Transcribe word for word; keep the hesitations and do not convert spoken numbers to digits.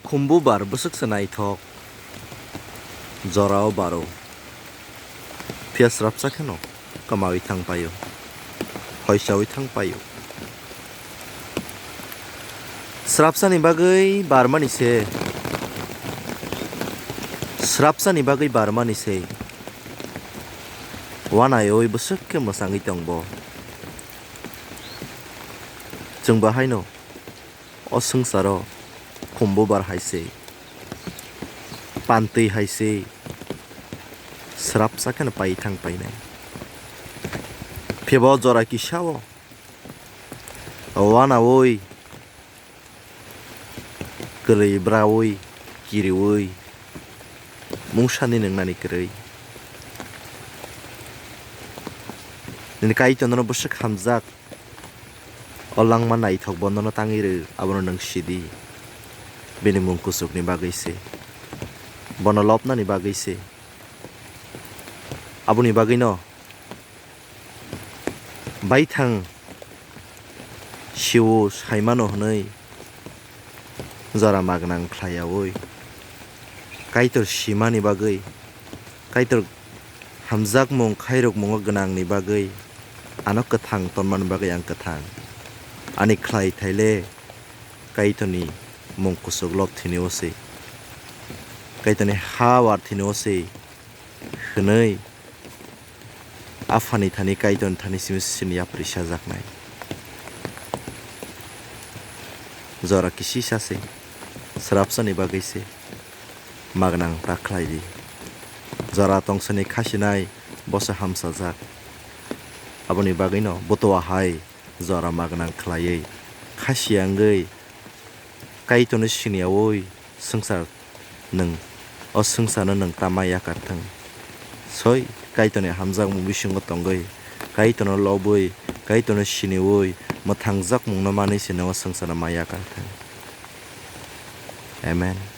Khumbu bar bwswk se naithok, jorao baro, phiya srapsa kheno kwmawi thang paio, hoichawi thang paio. Srapsani bagwi barmani se, srapsani bagwi barmani se, uanaiwi bwswk khe mwchangwi tong bo. Chwng bo haino o swngcharo khumbu bar hai se, pantwi hai se, srapsa kheno pai thang painai. Phiya bo jora kisa o uanaui, kwrwi braui, kiriui, mungsani nwngnani kwrwi. Nini Kaitor nono bwswk hamjak, o langma naithok bo nono tangwi rw, abono nwng sidi. Bini mung kuchukni bagwi se, bono lobnani bagwi se. Aboni bagwino baithang sio saimano hwnwi jora magwnang khlaiyaui, Kaitor simani bagwi, Kaitor hamjakmung khairokmungo gwnangni bagwi, ano kwthang tonmani bagwi ang kwthang. Ani khlai thaile Kaitorni mung kuchuk lob thini o se, Kaitorni ha war thini o se hwnwi Aphani thani Kaitorni thani simi sini yapri sajaknai. Jora kisisa se, srapsani bagwi se, magwnang ta khlai di. Jora tongsani khasinai, bo se hamsajak. Aboni bagwino butua hai jora magwnang khlaiwi, khasi wngwi, Kaitorno siniyaui swngchar nwng, o swngcharno nwng tama yakar thung. Soi, Kaitorni hamjakmung bisingo tongwi, Kaitorno lobwi, Kaitorno siniui, mwthangjakmungno manwi se nwng o swngcharno ma yakar thung. Amen.